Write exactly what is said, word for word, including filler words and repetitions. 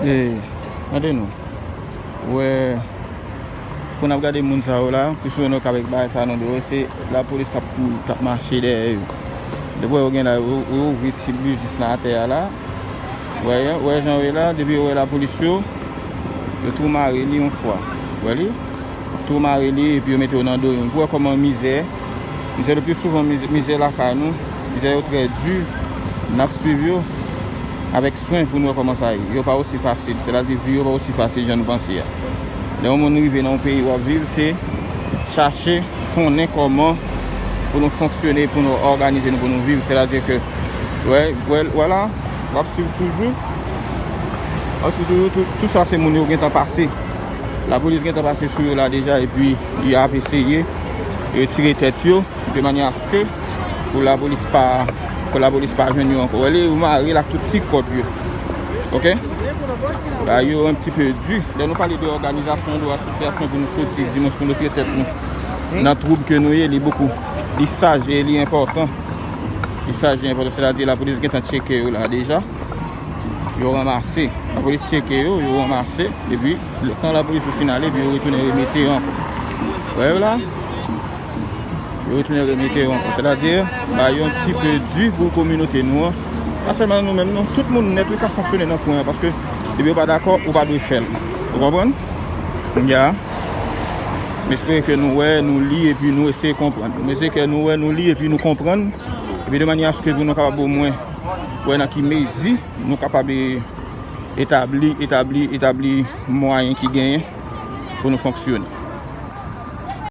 E, tande non. Wè, pou n ap gade moun sa yo la, plis ou menm nou ka avèk bagay sa non, yo, se lapolis k ap kouri, k ap mache dèyè yo. Depi yo gen la, yo, yo ouvri ti biznis la atè a la. Wè, wè jan yo ye la, depi yo wè lapolis yo, yo tou mare li yon fwa. Wè li? Tou mare li, epi yo mete yo nan do youn. Pou wè kòman mizè, mizè le pli souvan, mizè, mizè lakay nou, mizè yo trè di, n ap swiv yo avèk swen pou n wè kòman sa ye. Yo pa osi fasil, sètadi vi yo pa osi fasil jan nou panse a. Lè yon moun rive nan yon peyi w ap viv, se chache konnen kòman pou nou fonksyone, pou nou òganize nou, pou nou viv. Sètadi ke, wè, wè, vwala, w ap swiv toujou. W ap swiv toujou, tout, tout sa se moun yo gentan pase. Lapolis gentan pase sou yo la deja, epi y ap eseye retire tèt yo, de manyè aske pou lapolis pa, pou lapolis pa jwenn yo ankò. Wè li, yo mare l ak tout ti kòd yo. Oke? Bagay yo un petit peu di. Lè nou pale de òganizasyon, de asosyasyon pou nou soti dimanch pou nou retire tèt nou nan twoub ke nou ye, li bokou, li saj e li enpòtan. Li saj e enpòtan, sètadi lapolis gentan tcheke yo la deja. Yo ranmase. Lapolis tcheke yo, yo ranmase. Epi, lè, kan lapolis yo fin ale, epi yo retounen remete yo ankò. Wè yo la? Yo retounen remete yo ankò. Sètadi, bagay yo un petit peu di pou kominote nou an. Pa sèlman nou menm, non. Tout moun nèt, wi, k ap fonksyone nan kwen an. Paske, depi yo pa dakò, ou pa dwe fè l. Ou konprann? Ya. M espere ke nou wè, nou li, epi nou eseye konprann. M espere ke nou wè, nou li, epi nou konprann. Epi de manyè aske pou nou kapab omwen wè nan ki mezi nou kapab, e, etabli, etabli, etabli mwayen ki genyen pou nou fonksyone.